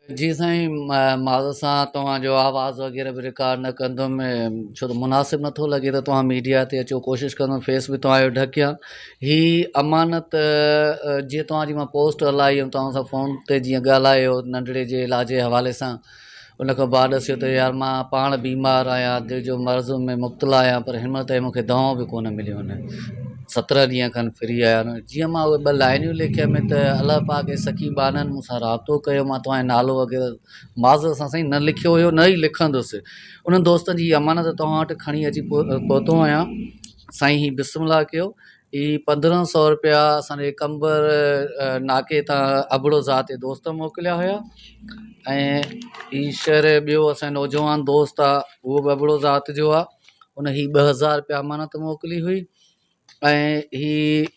جي سائين معذرت سان توهان جو آواز وغيره به رڪارڊ نه ڪندم ڇو ته مناسب نٿو لڳي ته توهان ميڊيا تي اچو ڪوشش ڪندم فيس به توهان جو ڍڪيان هي امانت جيئن توهان جي مان پوسٽ هلائي ۽ توهان سان فون تي جيئن ڳالهايو ننڍڙي جي علاج جي حوالي سان ان کان بعد ڏسيو ته يار مان پاڻ بيمار آهيان دل جو مرض ۾ مبتلا آهيان پر هن مهل تائين مون کي دوائون به ڪونه مليون آهن 17 ڏينهن کن فري آيا آهن جيئن مان اهي ٻه لائنيون لکيم ته الله پاڪ جي سخي ٻانهن مون سان رابطو ڪيو مان توهان جو نالو وغيره معذرت سان سائين نه لکيو هيو نه ئي لکندس انهن دوستن جي امانت توهان وٽ کڻي اچي پهتو آهيان سائين هي بسم الله ڪيو هي 1500 روپيا اسانجي قمبر ناڪي تان ابڙو ذات جي دوست موڪليا هيا ۽ هي شهر ٻيو اسانجو نوجوان دوست آهي اهو به ابڙو ذات جو آهي ان هي 2000 روپيا امانت موڪلي هئي ۽ هي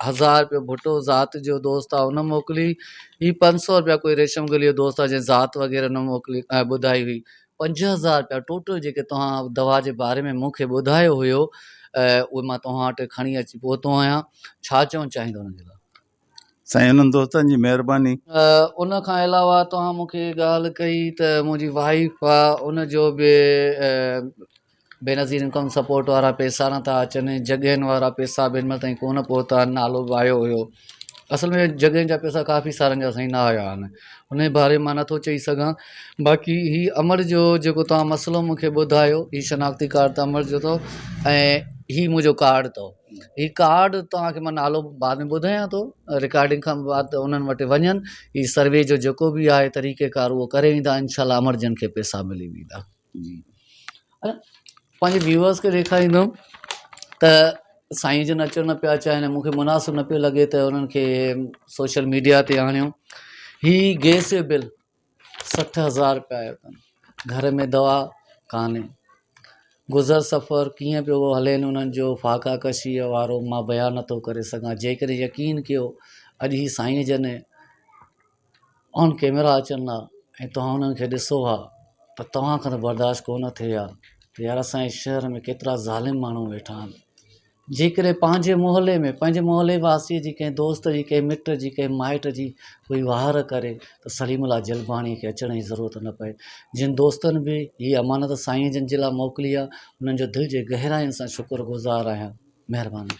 هزار رپيو ڀٽو ذات جو دوست آ ان موڪلي هي 500 رپيا ڪوئي ريشم گلي جو دوست آ جنهن ذات وغيره نه موڪلي ۽ ٻڌائي هئي 5000 رپيا ٽوٽل جيڪي توهان دوا جي باري ۾ مون کي ٻڌايو هيو اهي مان توهان وٽ کڻي اچي پهتو آهيان ڇا چوڻ چاهيندو انهن جي لاء؟ سائين انهن دوستن جي مهرباني. ان کان علاوه توهان مون کي ڳالهه ڪئي ته منهنجي وائيف آ ان جو به بينظير انڪم سپورٽ وارا پئسا نٿا اچن جڳهين وارا پئسا به هن مهل تائين ڪونه پهتا آهن نالو به آيو هيو اصل ۾ جڳهين جا پئسا ڪافي سالن جا سائين نه آيا آهن ان جي باري مان نٿو چئي سگهان باقي هي امڙ جو جيڪو توهان مسئلو مونکي ٻڌايو هي شناختي ڪارڊ ته امڙ جو اٿو ۽ هي منهنجو ڪارڊ اٿو هي ڪارڊ توهان کي مان نالو بعد ۾ ٻڌايان ٿو رڪارڊنگ کان بعد انهن وٽ وڃن هي سروي جو جيڪو به آهي طريقي ڪار اهو ڪري ايندا انشاء الله امڙ جن کي پئسا ملي ويندا جي پنهنجي ويوئرس کي ڏيکاريندم ته سائين جن اچڻ نه پيا چاهين مون کي مناسب نه پيو لڳي ته انهن کي سوشل ميڊيا تي آڻيو هي گيس جو بل 60,000 روپيا آيو اٿن گهر ۾ دوا ڪانهي گذر سفر ڪيئن پيو هلين انهن جو فاقا ڪشي وارو مان بيان نٿو ڪري سگهان جيڪڏهن يقين ڪيو اڄ هي سائين جن آن ڪيمرا اچن ها ۽ توهان انهن کي ڏسو ها ته توهان کان ته برداشت ڪونه ٿئي ها ته يار اسان جي شهر ۾ ڪيترا ظالم ماڻهو ويٺا آهن جيڪڏهن پنهنجي محلي ۾ پنهنجي محلي واسي جي ڪنهن دوست جي ڪنهن مٽ جي ڪنهن مائٽ جي ڪوئي واهر ڪري ته سليم الله جلباڻي کي اچڻ جي ضرورت نه پئي جن دوستن به هي امانت سائين جن جي لاء موڪلي آهي انهن جو دل جي گهراين سان شڪر گذار آهيان مهرباني.